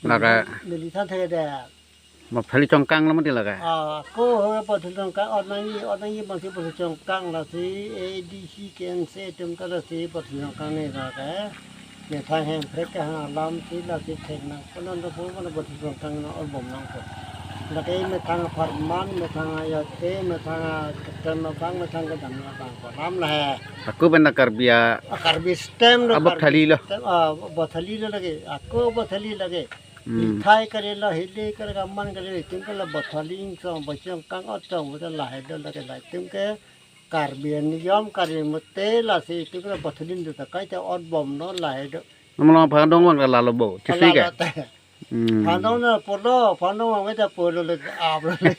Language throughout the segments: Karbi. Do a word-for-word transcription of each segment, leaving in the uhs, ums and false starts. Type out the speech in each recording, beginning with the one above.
Lake. Neli than thekthedet. Bothali chongkang lo mati lake. Ah, ako ho bothali chongkang, onang i, onang i mati bothali chongkang lasi, A D C, K N C atum ta lasi bothali chongkang ni lake. Methang hemprek kehang alam si lasi theknang. Konon to pu mana bothali chongkang na or bom nangpo. Lake methang apharman, methang ayate, methang aketem abang, methang kedam abang ko alam lahai. Ako pen ta Karbi a. Ah, Karbi stem lo, Karbi abothali lo. Stem, ah, bothali lo lake. Ako bothali lake. Hmm. Lithai kali lo, hili kali, kaman kali, itum ke la bothali ingchong, bochongkang ochong, bothali lahai do lake, la itum ke Karbi aniyom, Karbi mate lasi itum ke la bothali do ta kaita ot bom lo lahai do. Namlo phandong vang lalo bo, chisi ke? Lalo te. Hmm. Phandong na polo, phandong vang ta polo le, ap lo le.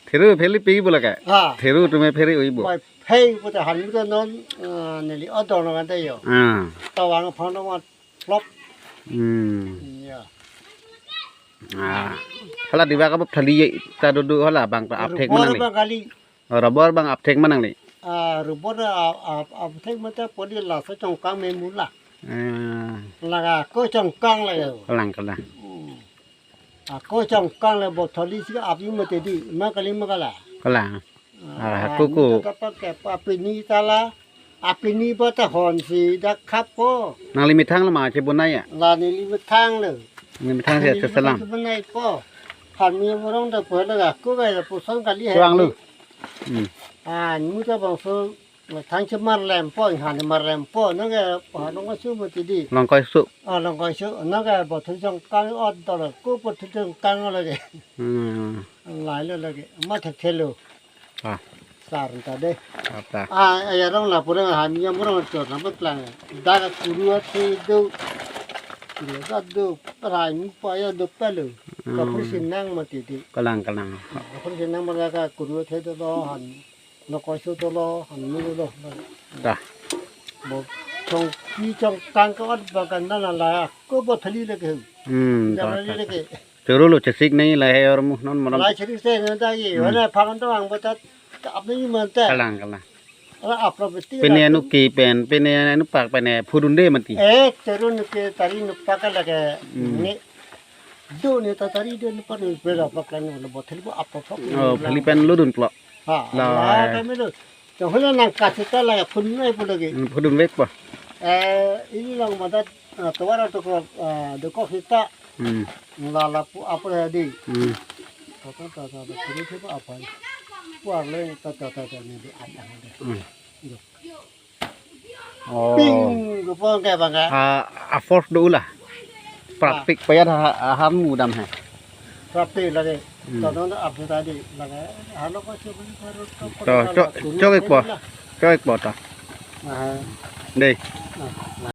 Theru pheli pi bo lake? Ha. Theru tume pheli ui bo. Bai phei bo ta han ta non, ah, neli odong lo kan ta yo. Ah. Tawang phandong vang Flop. Hmm. Ya. Ah. Hala diva ka bothali ta dodo hala bang ta apthek ma nangli. Rubber bang kali. Oh, rubber bang apthek ma nangli. Ah, rubber a, a, apthek ma ta podi laso chongkang me mula. Ah. Lake ako chongkang lake. Kalang, kalang. Hmm. Ako chongkang le bothali si api mati di. Ma kali ma kala. Kalang. Ah, ah, kuku. Ini ta pakai apa, apini ta la, apini ba ta hon si dak khap po. Nangli methang lo ma chebonai ya? La neli methang lo. Neli methang si. Neli cheselam. Chebonai po. Kami orang ta po la aku ga la puson kali hai. Chuang lo. Hmm. Ah, ini ta bangso methang chemar lem po, han mar lem po, nang ke pa nang su mati di. Longkoi su. Ah, longkoi su, nang ke bothali chongkang ot do lo, ko bothali chongkang lo ke. Hmm. Lahai lo lake, ma thekthelo. Ah. Sar ta de. Ata. Ah, ya rong la pura ham ya murang chor na peklang. Dak kuru athe do. Kuru ta do, rai mu pa ya do pelo. Hmm. Kapur sinang mati di. Kalang, kalang. Kapur sinang mati ka kuru athe dolo, han. Longkoi su dolo, han mu dolo. Ta. Bo chongki chongkang ka ot bagan na la la. Ko bothali lake. Hmm, ta, ta, ta. Lake. Choro lo chesik nai lahai or mu non malam. Lahai chesik se nai ta ye. Hmm. Wana phangan to ang bata apni mante. Kalang, kalang. Ala apra beti. Pine la anu tu. Ke pen, pine anu pak pen phudun de mati. Eh, choro nu ke tari nu pak lake. Hmm. Ni. Do ni ta tari do ni pak ni bela pak la ni lo bothali bo apa pak ni. Oh, la. Pheli pen lo dun plo. Ha, la. La kami lo. Chong hula nang kasih ta la phun nai pu lake. Hmm, phudun vek po. Eh, ini lang madat, ah, tuara to ko, ah, do ko kita. Hmm. La la pu apa ya di? Hmm. Ta ta ta ta ta, ini siapa apa? Puar le ta ta ta ta ni di apa ni di? Hmm. Yo. Oh. Ping, ko pon ke bang ka? Ah, a force do la. Prapik payat ha, ha, ham mudam hai. Prapik lake. Hmm. Tonon ap tadi lake. Halo ko sih beli baru to. To, to, chok, chok ik po. Chok ik po to. Ah. Dei. Ah.